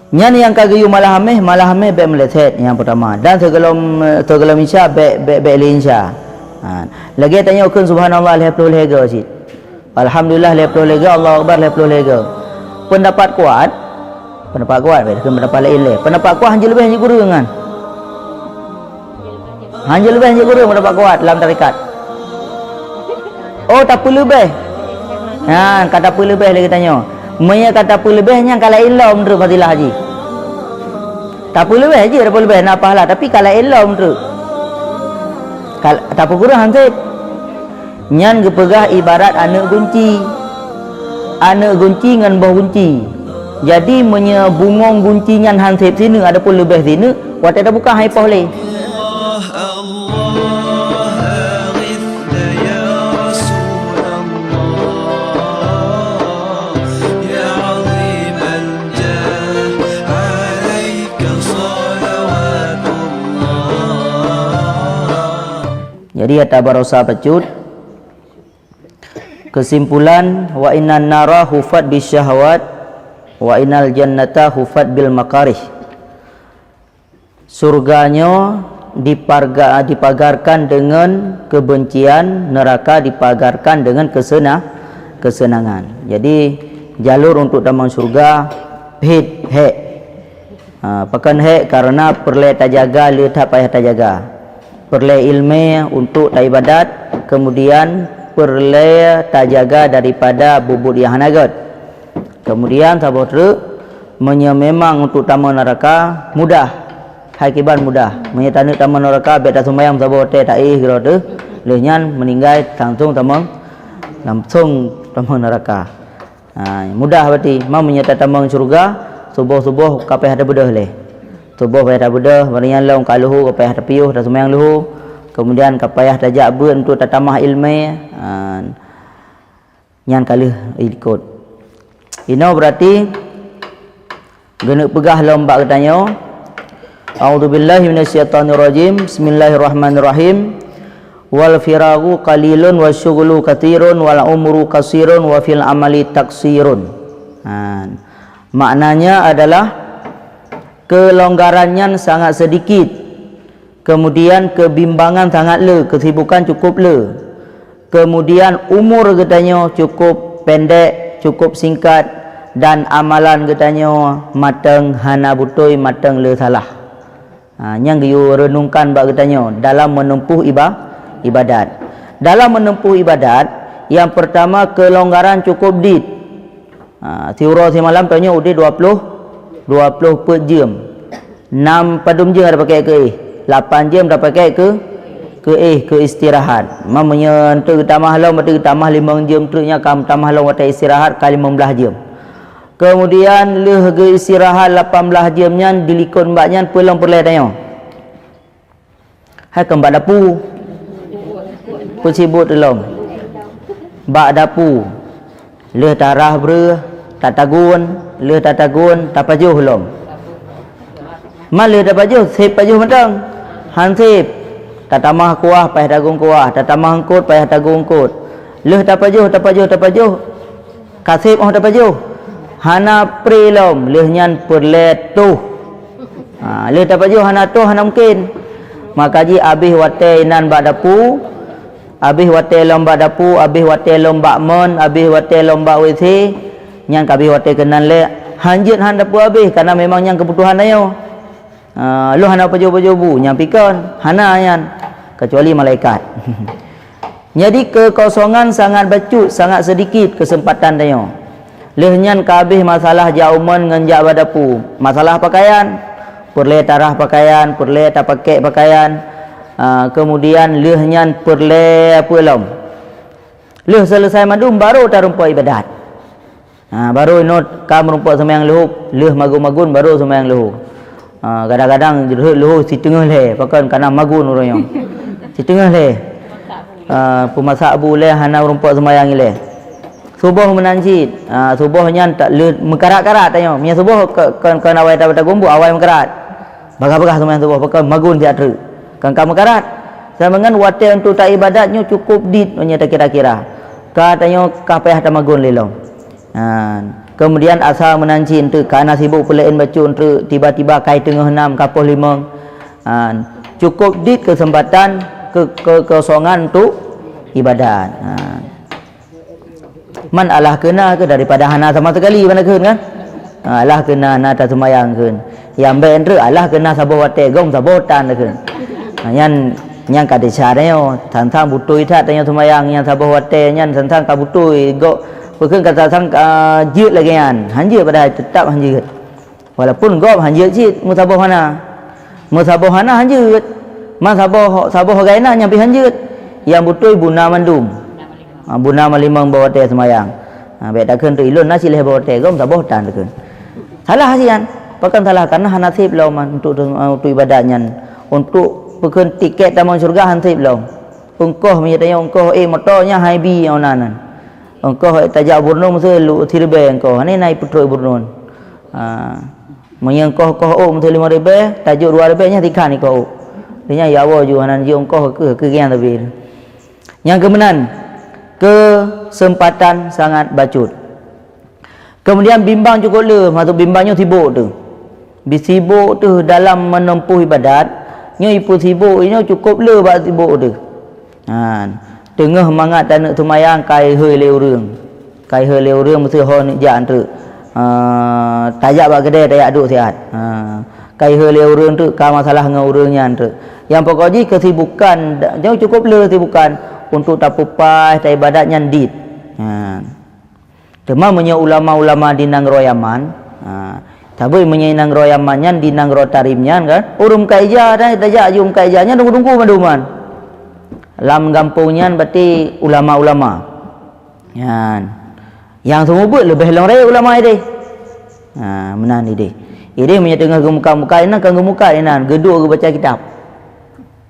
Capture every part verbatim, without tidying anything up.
Nyan nyang ka geuyue malam Hameh, malam Hameh bèk meuleset nyang peutama. Dan sigohlom, sigohlom Isya bèk, bèk, bèk lé Isya. Ha. Lagèe tanyoe kheun subhanallah lhèe ploh lhèe goe cit. Alhamdulillah lhèe ploh lhèe goe, Allahu Akbar lhèe ploh lhèe goe. Peundapat kuat, peundapat kuat, bèk kheun peundapat laén lé. Peundapat kuat hanjeuet leubèh hanjeuet kureueng kan. Hanjeuet leubèh hanjeuet kureueng peundapat kuat lam tarekat. Oh, tapeuleubèh. Ha, ka tapeuleubèh lé geutanyoe. Meunyoe ka tapeuleubèh nyan ka laén lom treuk fadilah jih. Tapeuleubèh jih, tapeuleubèh na pahala, tapi ka laén lom treuk. Ka, tapeukureueng han sép. Nyan geupeugah ibarat aneuk gunci. Aneuk gunci ngon boh gunci. Jadi, meunyoe bungong gunci nyan han sép sineuk, adapun leubèh sineuk, watèe tabuka han ipoh lé. Allah, Allah, aghithna ya Rasulullah, ya azimal jah, alaika salawatullah. Jadi, ata barosa bacut, kesimpulan, wa innan nara hufat bisyahawat, wa innal jannata hufat bil makarih. Surga nyoe diparga-, dipagarkan deungon keubencian, neuraka dipagarkan deungon keusena-, keuseunangan. Jadi, jalur untuk tamong surga phet hèk. Ha, pakon hèk? Karena peureulèe tajaga le that payah tajaga. Peureulèe ileumèe untuk taibadat, kemudian peureulèe tajaga daripada buet-buet nyang hana gèt. Kemudian saboh treuk, meunyoe memang untuk tamong neuraka, mudah. Hai kiban mudah. Meunyoe taneuk tamong neuraka, bèk taseumayang saboh watèe taéh keudroe teuh. Lheueh nyan meuninggai langsong tamong, langsong tamong neuraka. Ha, mudah berarti. Ma meunyoe tatamong syeuruga, suboh-suboh ka payah tabeudôh lé. Suboh payah tabeudôh, bari nyan lom ka leuhô ka payah tapiôh, taseumayang leuhô. Kemudian ka payah tajak beuet untuk tatamah ileumèe. Ha, nyan ka lheueh ikot. Inoe berarti geuneuk peugah lom bak geutanyoe, A'udzubillahi minasyaitonirrajim. Bismillahirrahmanirrahim. Wal firaghu qalilun wa syughlu katsirun wal umru qasirun wa fil amali taksirun. Ha. Maknanya adalah kelonggaran nyan sangat sedikit. Kemudian keubimbangan sangat le, keusibukan cukup le. Kemudian umur geutanyoe cukup pendek, cukup singkat, dan amalan geutanyoe mateng hana beutôi, mateng le salah. Ha, nyang geuyue reunungkan bak geutanyoe dalam meuneumpôh iba-, ibadat. Dalam meuneumpôh ibadat, nyang peurtama keulonggaran cukup dit. Ha, siuroe simalam tanyoe udeb dua ploh, dua ploh peuet jeuem. Nam padum jeuem tapakék keu éh? Lapan jeuem tapakék keu, keu éh, keu istirahat. Ma meunyoe teuk geutamah lom, berarti geutamah limong jeuem treuk nyan ka meutamah lom watée istirahat ka limong blaih jeuem. Keumudian lheueh geuistirahat lapan blaih jeuem nyan, dilikot bak nyan peue lom peureulée tanyoe? Hai kon bak dapu. Peusibot lom. Bak dapu. Lheueh tarah breueh, tatagun, lheueh tatagun, tapajoh lom. Man lheueh tapajoh, seb pajoh mantong? Han seb. Tatamah kuah, payah tagun kuah, tatamah eungkot, payah tagun eungkot. Lheueh tapajoh, tapajoh, tapajoh, ka seb 'oh tapajoh. Hana pré lom, lheueh nyan peureulée toh. Ha, lheueh tapajoh hana toh, hana mungken. Maka jih abéh watée inan bak dapu, abéh watée lom bak dapu, abéh watée lom bak mon, abéh watée lom bak WC, nyan ka abéh watée keunan lé, han jeuet han dapu abéh, karena memang nyan keubutuhan tanyoe. Ah, lôn hana pajoh-pajoh bu, nyan pih kon, hana nyan, kecuali malaikat. Jadi, keukosongan sangat bacut, sangat seudikit keuseumpatan tanyoe. Lheueh nyan ka abéh masalah jak u mon ngon jak bak dapu. Masalah pakaian, peureulée tarah pakaian, peureulée tapakék pakaian, ah, keumudian lheueh nyan peureulée peue lom. Lheueh seuleusai mandum, barô tarumpok iébadat. Ha, barô inoe ka meurumpok seumayang leuhô, lheueh magun-magun barô seumayang leuhô. Ha, kadang-kadang jeuet leuhô siteungoh lhée, pakon kana magun uroe nyoe. Siteungoh lhée. Ha, peumasak bu lé hana meurumpok seumayang ilée. Suboh meunan cit. Ha, suboh nyan tak lheueh meukarat-karat tanyoe. Meunyoe suboh ke-, kon, kon awai ta-, tagun bu, awai meukarat. Bagah-bagah seumayang suboh, pakon magun siat treuk. Kon ka meukarat. Sama ngon watée untuk taiébadat nyoe cukup dit nyoe takira-kira. Ka tanyoe ka payah tamagun lé lom. Ha. Kemudian asa meunan cit teuk, ka na sibok peuleuén bacut teuk, tiba-tiba kai teungoh nam ka poh limong. Ha, cukup dit keuseumpatan ke-, keukosongan untuk ibadat. Ha. Man alah keuna keu daripada hana sama sekali, mana kheun kan? Ha, alah keuna na taseumayang kheun. Nyang bèk treuk alah keuna saboh watèe gom saboh tan kheun. Ha, nyan, nyan ka desya tanyoe, sang-sang beutôi that tanyoe seumayang nyang saboh watèe nyan sang-sang ka beutôi gok, peue kheun ka sang-sang ka jeuet lagèe nyan. Han jeuet padahai teutap han jeuet. Walaupun gop han jeuet cit meusaboh hana. Meusaboh hana han jeuet. Man saboh, saboh gai na nyang pih han jeuet. Nyang beutôi buna mandum. Ha, buna malimong boh watèe seumayang. Ha, bèk takheun teuk ilôn na sileh boh watèe, gom saboh tan takheun. Salah sian. Pakon salah? Karena hana sép lom man untuk, untuk ibadat nyan. Untuk peukheun tiket tamong syeuruga han sép lom. Ongkoh meunyo tanyoe ongkoh, eh, moto nyan hai bi ona nan. Ongkoh, eh, tajak Borneo meusti lu siribèe ongkoh. Hana na peutrok Borneo. Ha. Meunyo ongkoh-ongkoh ôk meusti limong ribèe, tajok dua ribèe nyan tikan ikoh ôk. Nyan ya Allah ju hana jeuet ongkoh keu, keu gian tapi. Nyang keumeunan, keuseumpatan sangat bacut. Keumudian bimbang cukôp le, maksud bimbang nyoe sibok teuh. Bi sibok teuh dalam meuneumpoh ibadat, nyoe ipeusibok nyoe cukôp le bak sibok teuh. Ha, teungoh mangat taneuk seumayang kai hôi lé ureueng. Kai hôi lé ureueng meusti ho neuk jak treuk. Ha, tajak bak keudè tajak duek siat. Ha, kai hôi lé ureueng treuk ka masalah ngon ureueng nyan treuk. Nyang pokok jih keusibukan, nyoe cukôp le sibukan untuk tapeupaih, taibadat nyan dit. Ha. Teuma meunyoe ulama-ulama di nanggroe Yaman, ha, sabé meunyoe nanggroe Yaman nyan di nanggroe Tarim nyan kan, ureueng meukat ija dan tajak aju meukat ija nyan teungku-teungku mandum nyan. Lam gampông nyan berarti ulama-ulama. Nyan. Nyang seumeubeuet leubeh lom rayeuk ulama idéh. Ha, meunan idéh. Idéh meunyoe teungoh geumuka-muka inan, kan geumuka inan, geuduek geubaca kitab.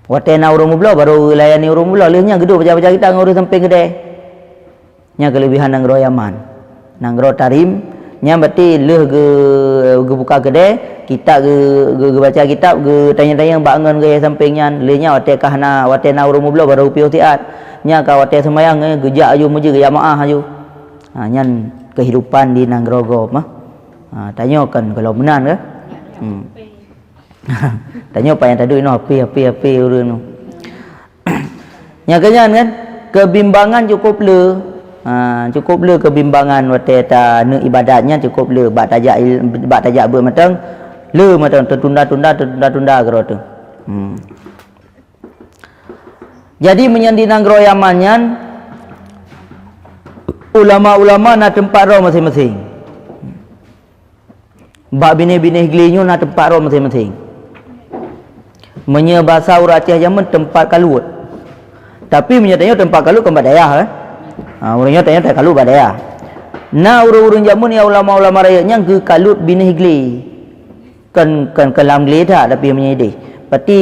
Watèe na ureueng meubloe, baru geulayani ureueng meubloe. Lheueh nyan geuduek baca-baca kitab ngon ureueng sampéng keudè. Nyan keuleubehan nanggroe Yaman. Nanggroe Tarim, nyan berarti lheueh geu-, geubuka keudè, kitab geu-, geu-, geubaca kitab, geutanyong-tanyong bak ngon geuh sampéng nyan. Lheueh nyan watèe ka hana, watèe na ureueng meubloe baru piôh siat. Nyan ka watèe seumayang, eh, geujak aju meujeuet, geujamaah aju. Ha, nyan keuhidupan di nanggroe gob mah. Ha, tanyoe kan kalau meunan kan? Hmm. Tanyoe pajan taduek inoe, hapé, hapé, hapé ureueng nyoe. Nyang keunyan kan, keubimbangan cukôp le. Ha, cukôp le keubimbangan watèe taneuk ibadat nyan cukôp le bak tajak il-, bak tajak beuet mantong, le mantong teutunda-tunda, teutunda-tunda keudroe teuh. Hmm. Jadi meunyan di nanggroe Yaman nyan, ulama-ulama na teumpat droe maséng-maséng. Bak binéh-binéh glé nyoe na teumpat droe maséng-maséng. Meunyoe basa ureueng Aceh jameun teumpat kalut. Tapi meunyoe tanyoe teumpat kalut kon bak dayah, eh. Ha, ureueng nyoe tanyoe teumpat kalut bak dayah. Na ureueng-ureueng jameun nyang ulama-ulama rayeuk nyan geukalut binéh glé. Kon, kon, kon lam glé that, tapi meunyoe idéh. Berarti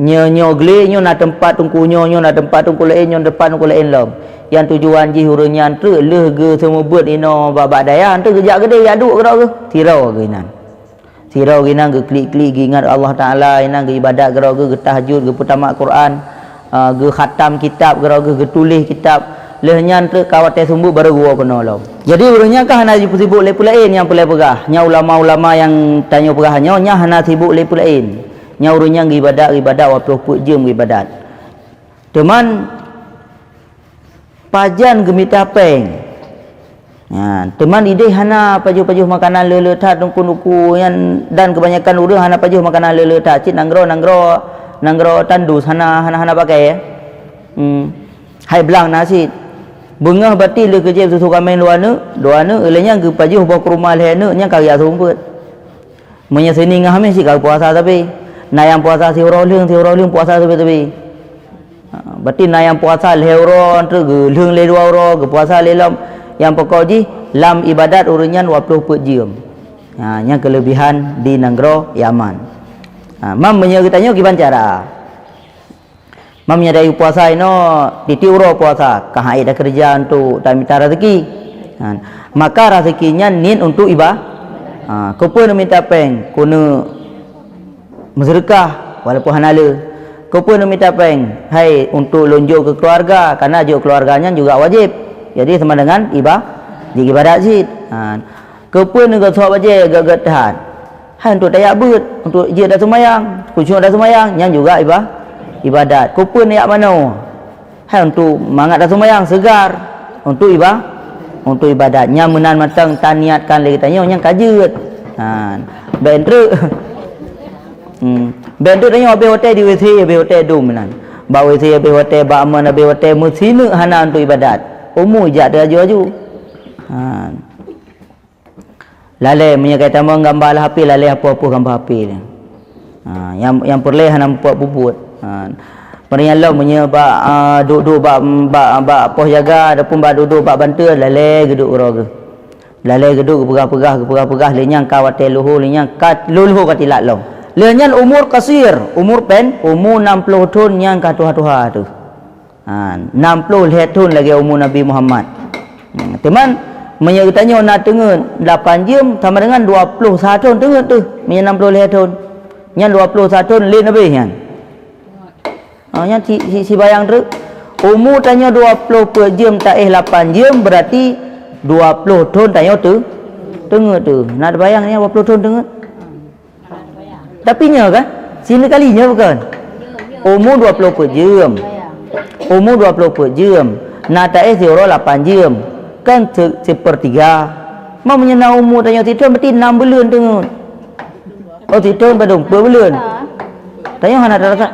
Nyoe, nyoe glé nyoe na teumpat teungku nyoe, nyoe na teumpat teungku laén, nyoe na teumpat teungku laén lom. Nyang tujuan jih ureueng nyan treuk lheueh geuseumeubeuet inoe bak, bak dayah, treuk geujak keudéh jak duek keudroe geuh. Sidroe geuh inan. Sidroe geuh inan geuklik-klik geuingat Allah Taala, inan geuibadat keudroe geuh, geutahajud, geupeutamat Quran, ah, geukhatam kitab keudroe geuh, geutuléh kitab. Lheueh nyan treuk ka watèe seumeubeuet baru geuwoe keunoe lom. Jadi ureueng nyan ka hana jipeusibok lé peue laén nyang peureulèe peugah. Nyan ulama-ulama nyang tanyoe peugah nyoe, nyan hana sibok lé peue laén. Nyan ureueng nyan geuibadat, geuibadat, waploh peuet jeuem geuibadat. Teuman pajan geumita péng. Nyan, teuman idéh hana pajoh-pajoh makanan le-le that, teungku-teungku nyan, dan keubanyakan ureueng hana pajoh makanan le-le that, cit nanggroe, nanggroe, nanggroe tandus hana, hana, hana pakai, ya. Hmm. Hai blang na cit. Beungoh bati lheueh keujieb susu kaméng dua neuk, dua neuk, lheueh nyan geupajoh boh kurma lhèe neuk, nyan ka geujak seumeubeuet. Meunyoe Seunin ngon Hamèh cit ka geupuasa sabe. Na nyang puasa siuroe lheueng, siuroe lheueng puasa sabe-sabe. Ha, berarti na nyang puasa lhèe uroe, treuk geulheueng lé dua uroe, geupuasa lé lom. Nyang pokok jih, lam ibadat ureueng nyan waploh peuet jeuem. Ha, nyan keuleubehan di nanggroe Yaman. Ha, mam meunyoe geutanyoe kiban cara. Mam nyang dayeuh puasa inoe, tiep-tiep uroe puasa, ka han ék takeureuja untuk tamita raseuki. Ha, maka raseuki nyan niet untuk iba-, ha, keupeue neumita péng, keuneuk meuseudeukah, walaupun hana le. Keupeue neumita péng, hai untuk lôn jok keu keuluwarga, karena jok keuluwarga nyan juga wajéb. Jadi, sama dengan iba-, jiibadat cit. Ha. Keupeue neugosoe bajée gét-gét that? Hai untuk tajak beuet, untuk jeuet taseumayang, khusyuk taseumayang, nyan juga iba-, ibadat. Keupeue neujak manoe? Hai untuk mangat taseumayang, seugar, untuk iba-, untuk ibadat. Nyan meunan mantong taniatkan lé geutanyoe nyang ka jeuet. Ha. Bék treuk. Hmm. Bék treuk tanyoe habéh watée di W C, habéh watée dum meunan. Bak W C habéh watée, bak aman habéh watée, meusineuk hana untuk ibadat. Umu jak teuaju-aju. Ha. Lalée, meunyoe ka tamong gamba lam H P, lalée hapus-hapus gamba H P nyan. Ha, nyang, nyang peureulée hana mupat peubuet. Ha. Meunyoe lom, meunyoe bak, ah, duek-duek bak, bak, bak pos jaga ataupun bak duek-duek bak banteue, lalée geuduek uroe geuh. Lalée geuduek geupeugah-peugah, geupeugah-peugah, lé nyang ka watée luho, lé nyang ka luho ka tilat lom. Lé nyan umur kasir, umur pen, umur nam ploh thon nyang ka tuha-tuha teuh. Ha, nam ploh lhée thon lagée umu Nabi Muhammad. Hmm, teuma, meunyoe geutanyoe na teungeut lapan jeuem sama dengan dua ploh sa thon teungeut teuh, meunyoe nam ploh lhée thon. Nyan dua ploh sa thon lé Nabi nyan. Ha, nyan si, si, sibayang treuk. Umu tanyoe dua ploh peuet jeuem taéh lapan jeuem, berarti dua ploh thon tanyoe teu-, teungeut teuh. Na teubayang nyan dua ploh thon teungeut? Tapi nyoe kan, sineuk kali nyoe bukan? Umu dua ploh peuet jeuem. Umu dua ploh peuet jeuem. Na taéh siuroe lapan jeuem. Kan se-, sipertiga. Ma meunyoe na umu tanyoe sithon, berarti nam buleuen teungeut. Oh, sithon padum, peuet buleuen. Tanyoe hana tarasa.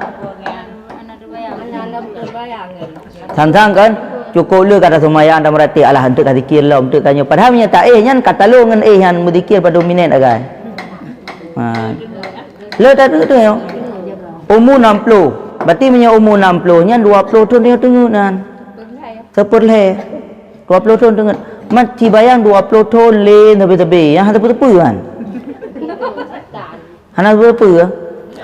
Sang-sang kan, cukup le ka taseumayang dan meuratéb, alah, eunteuk ka zikir lom, eunteuk ka nyoe. Padahai meunyoe taéh nyan ka talo ngon éh nyan meuzikir padum minét agak. Ha. Le ta tu tu nyoe. Umu nam ploh. Berarti meunyoe umu nam ploh nyan dua ploh thon nyoe teungeut nan. Seupeureulhée. Dua ploh thon teungeut. Mat sibayang dua ploh thon lé sabe-sabe. Nyang hana teupeu-teupeu kan. Hana sapeue-sapeue,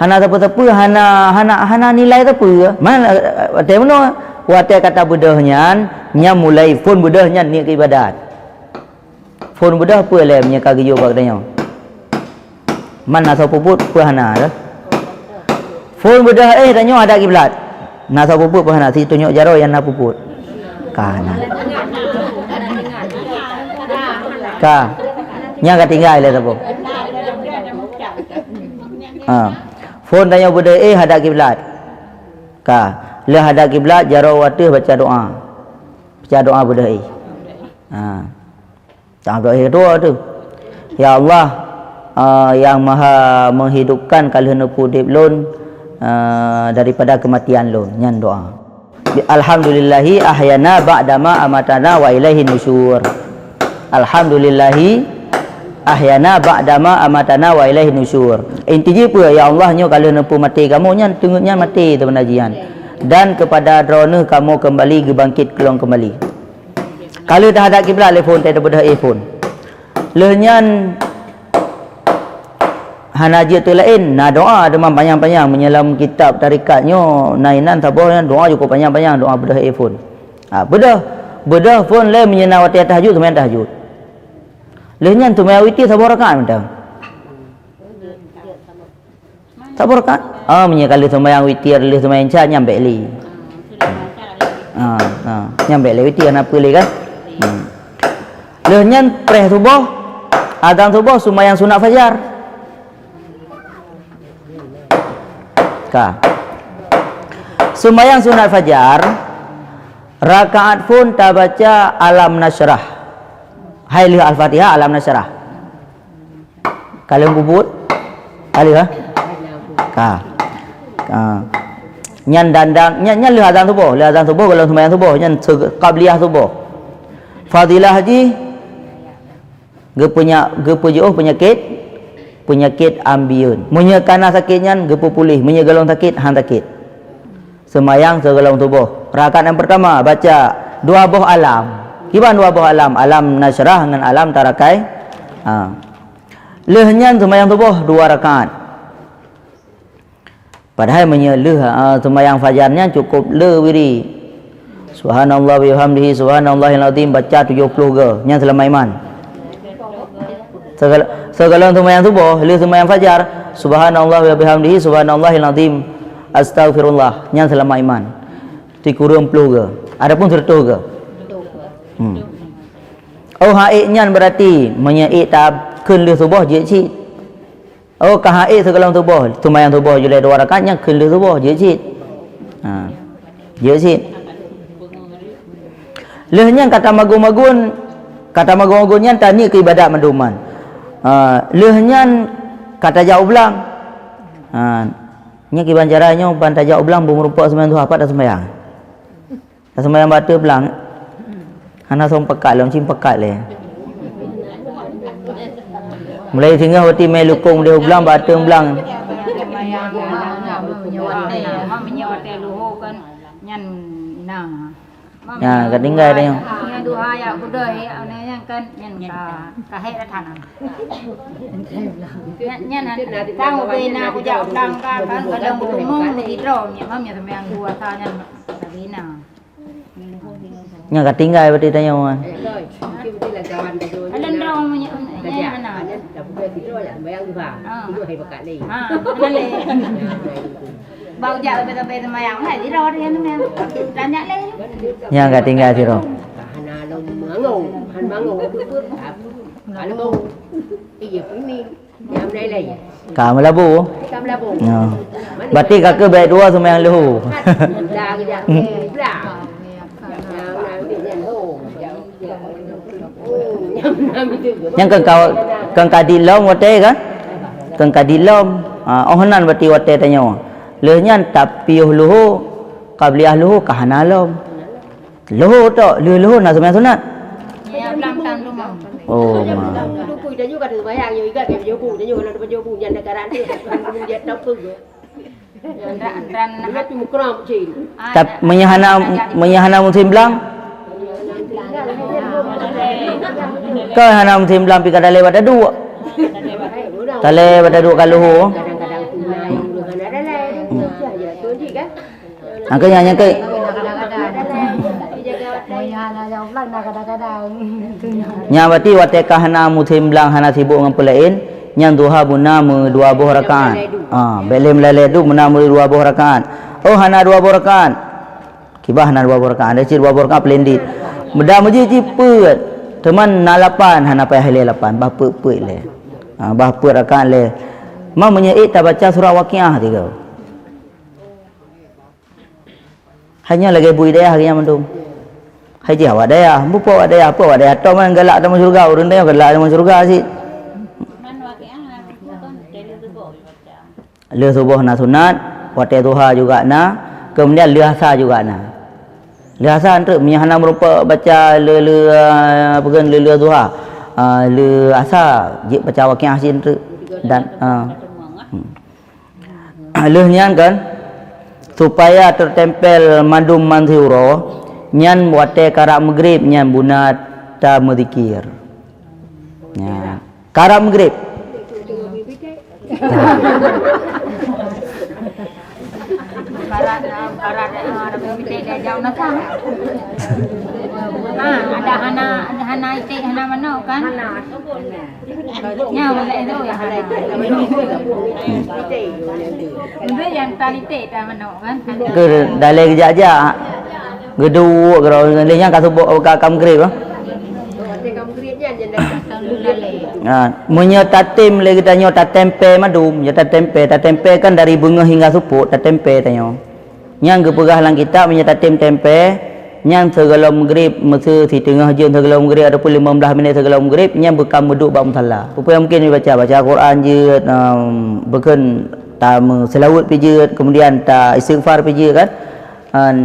hana sapeue-sapeue, hana, hana, hana nilai sapeue. Man, eh, watée meunoe, watée ka tabeudôh nyan, nyan mulai phon beudôh nyan niet keu ibadat. Phon beudôh peue lé meunyoe ka geuyue bak geutanyoe? Man na soe peubuet peue hana dah. Phon beudôh éh tanyoe hadap kiblat. Na saboh buet peuhana, si tunyok jaroe nyang na peubuet. Ka na. Ka. Nyang ka tinggai lé saboh. Ha. Phon tanyoe beudôh éh hadap kiblat. Ka. Lheueh hadap kiblat, jaroe u ateueh baca doa. Baca doa beudôh éh. Ha. Tang doa keudua tu, "Ya Allah, eh, yang Maha Menghidupkan, ka lheueh neupeuudeb lôn, eh, daripada keumatian lôn." Nyan doa. "Alhamdulillahi ahyana ba'dama amatana wa ilaihin nusyur." Alhamdulillahi ahyana ba'dama amatana wa ilaihin nusyur. Inti jih peue? Ya Allah, nyoe ka lheueh neupeumaté kamoe nyan, teungeut nyan maté teubeuna jih nyan. Dan kepada Droeneueh kamoe keumbali geubangkét keulong keumbali. Ka lheueh tahadap kiblat lé phon, tabeudôh éh phon. Lheueh nyan hana jeuet teulaén, na doa teuma panyang-panyang. Meunyoe lam kitab tarekat nyoe na inan saboh nyan doa cukôp panyang-panyang, doa beudôh éh phon. Ha, beudôh, beudôh phon lé meunyoe na watée tahajud, seumayang tahajud. Lheueh nyan seumayang witir saboh rakaat mantong. Saboh rakaat? Ah, meunyoe ka lheueh seumayang witir, lheueh seumayang isya, nyan bék lé. Ah, ah, nyan bék lé witir, hana peue lé kan? Hmm. Lheueh nyan preh suboh, azan suboh, seumayang sunat fajar. Ka. Seumayang sunat fajar, rakaat phon tabaca Alam Nasyrah. Hai lheueh Al-Fatihah, Alam Nasyrah. Ka lheueh peubuet? Ka lheueh, ha? Ka. Ka. Nyan dan, dan, nyan, nyan lheueh azan suboh. Lheueh azan suboh, gohlom seumayang suboh. Nyan se-, qabliyah suboh. Fadilah jih, geupeunya-, geupeujiôh peunyakét, peunyakét ambien. Meunyoe ka na sakét nyan, geupeupuléh. Meunyoe gohlom sakét, han sakét. Seumayang sigohlom suboh. Rakaat nyang peurtama baca dua boh alam. Kiban dua boh alam? Alam Nasyrah ngon Alam Tarakai. Ha. Lheueh nyan seumayang suboh dua rakaat. Padahai meunyoe lheueh, ha, seumayang fajar nyan cukôp le wirid. Subhanallah wa bihamdihi, subhanallahil azim, baca tujoh ploh goe. Nyan seulama iman. Sigohlom, sigohlom seumayang suboh, lheueh seumayang fajar, subhanallah wa bihamdihi, subhanallahil azim, astaghfirullah. Nyan seulama iman. Sikureueng ploh goe. Ataupun seureutôh goe. Hmm. Oh, han ék nyan berarti meunyoe ék takheun lheueh suboh jeuet cit. Oh, ka han ék sigohlom suboh, seumayang suboh jih lé dua rakaat nyan kheun lheueh suboh jeuet cit. Ha. Jeuet cit. Lheueh nyan ka tamagun-magun, ka tamagun-magun nyan taniet keu ibadat mandum nyan. Ha, lheueh nyan ka tajak u blang. Ha, nyan kiban cara nyoe ban tajak u blang beumeurumpok seumayang duha pat taseumayang. Taseumayang bak ateueh blang. Hana song pakat lom, cit pakat lé. Mulai singoh watèe mé lukong deh u blang bak ateueh blang. Meunyoe watèe luho kan nyan na. Ya, ka tinggai dah nyoe. Nyan duha ya budoi ya nyan kan nyan ka ka hek dah tanam. Nyan nyan tang ubena kujak u blang ka kan kadang butuh mong sidroe nyan mam ya seumayang duha sa nyan. Nyan ka tinggai berarti tanyoe. Ada ndong punya. Ha, ada le. Bau jak sampai-sampai semayang lah, di rawat dia semayang. Tanya le. Nyan ka tinggai sidroe. Hana lom mango, han mango. Kalau iya ini. Ka meulabu? Ka meulabu. Ya. Berarti ka keuh bèk dua seumayang leuhô. Nyan kan ka, kan ka dilom watèe kan? Kan ka dilom. Ha, oh nan berarti watèe tanyoe. Lheueh nyan tapiôh leuhô, qabliyah leuhô ka hana lom. Leuhô tok, lheuh leuhô na seumayang sunat. Ya, blang tam rumah. Oh, ma. Dukui tanyoe ka teubayang, nyoe igat ka jobu, tanyoe kalau dapat jobu nyan dah karan tu. Dia tak pun. Ran ran. Tapi mukram cil. Tap meunyoe hana, meunyoe hana musim blang. Kan hana musim blang pi ka dalé bak taduek. Dalé bak taduek ka leuhô. Kadang-kadang tunai, kadang-kadang dalé. Ya, ya, tu ji kan. Angka nyan nyang keu. Nyan berarti watèe ka hana musim blang, hana sibuk ngon peulaén, nyan duha beuna meudua boh rakaat. Ha, bèk lé meulalé duek beuna meudua boh rakaat. Oh, hana dua boh rakaat. Kiban hana dua boh rakaat, ada cit dua boh rakaat peulendit. Meuda meujeuet cit peuet. Teuma na lapan, hana payah lé lapan, bah peuet-peuet lé. Ha, bah peuet rakaat lé. Ma meunyoe ék tabaca surah Waqiah tiga. Hai nyan lagèe bui dayah lagèe nyan mandum. Hai jih awak dayah, bukon awak dayah, peue awak dayah tok man galak tamong syeuruga, ureueng dayah galak tamong syeuruga cit. Lheuh suboh na sunat, watèe duha juga na, kemudian lheuh asa juga na. Lheuh asa treuk meunyo hana meurumpok baca lheuh-lheuh, ah, peugah lheuh-lheuh duha. Ah, lheuh asa jeuet baca Waqiah cit treuk dan, ah. Hmm. Lheueh nyan kan, supaya teutempel mandum mantri uroe, nyan watèe karab meugrib nyan beuna tameuzikir. Nyan. Karab meugrib. Barat, barat, ah, ada pemimpin dia jauh nak. Ah, ada hana, ada hana itik, hana manok kan? Nyawa lah itu ya. Itu yang tali teh dah manok kan? Ke dalai kejak-jak. Geduek geura lé nyang ka suboh ka kam grip. Ha, meunyoe tatem lé geutanyoe tatempé madum, ya tatempé, tatempé kan dari beungoh hingga supok tatempé tanyoe. Nyang geupeugah lam kitab meunyoe tatem tempé, nyan sigohlom meugrib, meuseu siteungoh jeuem sigohlom meugrib ataupun limong blaih minét sigohlom meugrib, nyan beuka meuduek bak musala. Peue mungken baca, baca Quran jeuet, um, bukon tameuseulaweuet pi jeuet, kemudian ta istighfar pi jeuet kan. An,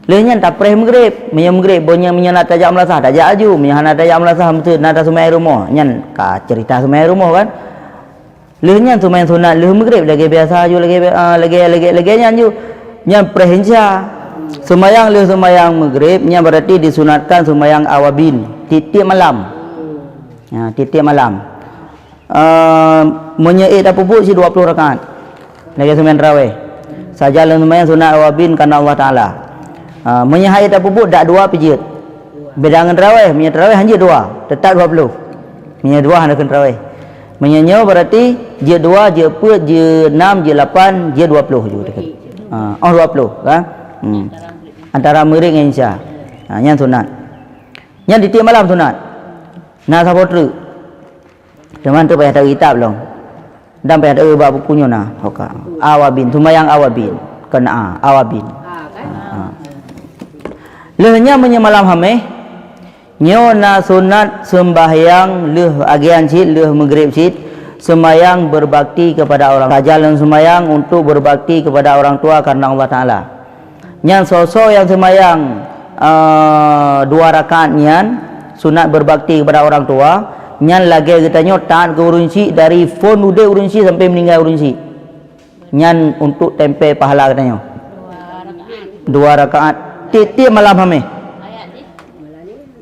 lheueh nyan tapreh meugrib. Meunyoe meugrib, boh nyan meunyoe na tajak meulasah, tajak aju. Meunyoe hana tajak meulasah, meuseu na taseumayang rumoh. Nyan ka cerita seumayang rumoh kan. Lheueh nyan seumayang sunat lheueh meugrib lagèe biasa ju, lagèe, ah, lagèe, lagèe, lagèe nyan ju. Nyan preh insya. Seumayang lheueh seumayang meugrib, nyan berarti disunatkan seumayang awabin, tiep-tiep malam. Ya, tiep-tiep malam. Ah, meunyoe ék tapeubuet si dua ploh rakaat. Lagèe seumayang tarawih. Sajan lôn seumayang sunat awabin karena Allah Taala. Ah, meunyoe han ék tapeubuet dak dua pi jeuet. Beda ngon tarawih, meunyoe tarawih hanya dua, tetap dua ploh. Meunyoe dua hana kheun tarawih. Meunyoe nyoe berarti jeuet dua, jeuet peuet, jeuet nam, jeuet lapan, jeuet dua ploh ju. Ah, oh dua ploh kan? Hmm. Antara meugrib ngon insya. Ha, nyan sunat. Nyan di tiep malam sunat. Na saboh treuk. Teuma tu payah taeu kitab lom. Dan payah taeu bak buku nyoe na. Hoka. Awabin, seumayang awabin. Kena a, awabin. Ha. Lheueh nyan meunyoe malam Hameh, nyoe na sunat seumbahyang lheueh agian cit, lheueh Maghrib cit, seumbahyang berbakti kepada orang, sajan lôn seumbahyang untuk berbakti kepada orang tua karena Allah Taala. Nyan soe-soe nyang seumayang, eh, dua rakaat nyan, sunat berbakti kepada orang tua, nyan lagée geutanyoe taát keu ureuëng syik dari phon udeb ureuëng syik sampai meninggai ureuëng syik. Nyan untuk tempe pahala geutanyoe. Dua rakaat tiep-tiep malam Hameh.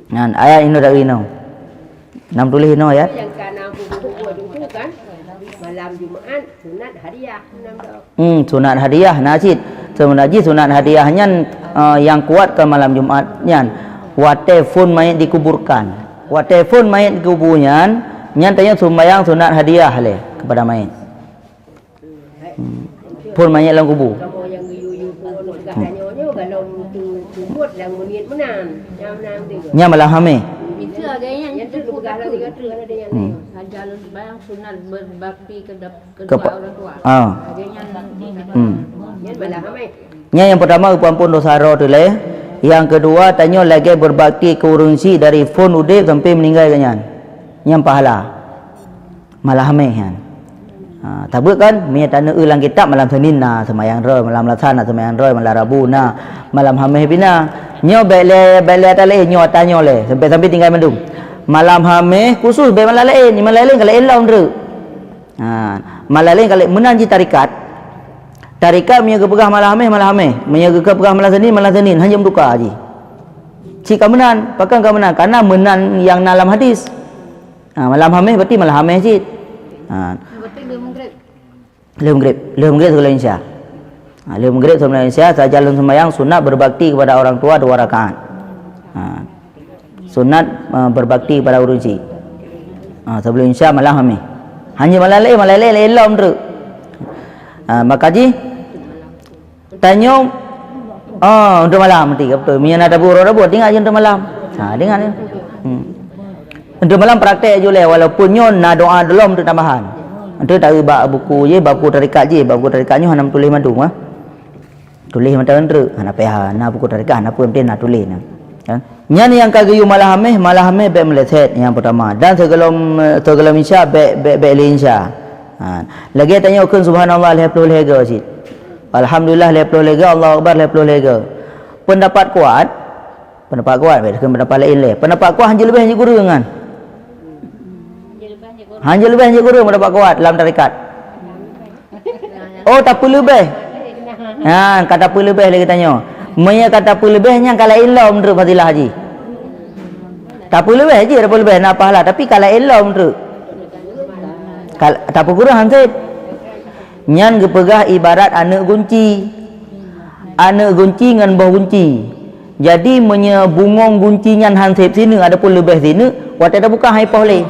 Nyan ayat inoe dari inoe. Nam tuléh inoe ayat. Nyang ka na buku-buku tu kan, malam Jumaat sunat hadiah nam dok. Hmm, sunat hadiah na cit. Sebenarnya sunat hadiah nyan, eh, yang kuat ke malam Jumaat nyan. Watée phon mayit dikuburkan. Watée phon mayit dikubur nyan, nyan tanyoe sumbayang sunat hadiah lé kepada mayit. Hmm. Phon mayit lam kubu. Nyan malam Hameh. Hmm. Saja lôn sembahyang sunat berbakti ke dap-, kedua orang tua. Ah. Lagée nyan. Hmm. Nyan malam Hameh. Nyan nyang pertama geupeuampon dosa droe teuh lé. Nyang keudua tanyoe lagée berbakti keu ureuëng syik dari phon udeb sampai meninggai geuh nyan. Nyan pahala. Malam Hameh nyan. Ha, tabeuet kan, meunyoe taneuk eu lam kitab malam Senin na seumayang droe, malam Selasa na seumayang droe, malam Rabu na, malam Hameh pih na. Nyoe bék lé, bék lé ata laén, nyoe ata nyoe lé, sampai-sampai tinggai mandum. Malam Hameh khusus bék malam laén, malam laén ka laén lom treuk. Ha, malam laén ka laén meunan jih tarekat. Tarekat meunyoe geupeugah malam Hameh, malam Hameh. Meunyoe geupeugah malam Senin, malam Senin, hana meutuka jih. Cit ka meunan, pakon ka meunan? Karena meunan nyang na lam hadis. Ha, malam Hameh berarti malam Hameh cit. Ha. Berarti lheueh Maghrib. Lheueh Maghrib, lheueh Maghrib sigohlom Isya. Ha, lheueh Maghrib sigohlom Isya, saja lôn sembahyang sunat berbakti kepada orang tua dua rakaat. Ha. Sunat, eh, berbakti kepada ureuëng syik. Ha, sebelum Isya malam Hameh. Hana malam laén, malam laén lom treuk. Ha, maka jih Tanyoe, oh, untuk malam nanti, betul. Meunyoe na tabu uroe Rabu, ingat je untuk malam. Ha, ingat je. Hmm. Untuk malam praktek je lé, walaupun nyoe na doa lom untuk tambahan. Untuk tahu bak buku je, bak buku tarekat je, bak buku tarekat nyoe hana tuléh mandum, ah. Tuléh mantong treuk, hana payah, na buku tarekat, hana peue, penting na tuléh na. Kan? Nyan nyang ka geuyue malam Hameh, malam Hameh bék meuleset nyang peutama. Dan sigohlom, sigohlom Isya bék, bék, bék lé Isya. Ha. Lagée tanyoe kheun subhanallah lhée ploh lhée goe cit. Alhamdulillah lhée ploh lhée goe, Allahu Akbar lhée ploh lhée goe. Peundapat kuat, peundapat kuat, bék kheun peundapat laén lé. Peundapat kuat hana leubeh hana kureueng kan. Hana leubeh hana kureueng peundapat kuat lam tarekat. Oh, tapeuleubeh. Ha, ka tapeuleubeh lé geutanyoe. Meunyoe ka tapeuleubeh nyan ka laén lom treuk fadilah jih. Tapeuleubeh jih, tapeuleubeh na pahala, tapi ka laén lom treuk. Ka, tapeukureueng han sép. Nyan geupeugah ibarat aneuëk gunci. Aneuëk gunci ngon boh gunci. Jadi meunyoe bungong gunci nyan han sép sineuk, adapun leubeh sineuk, watée tabuka han ipoh lé.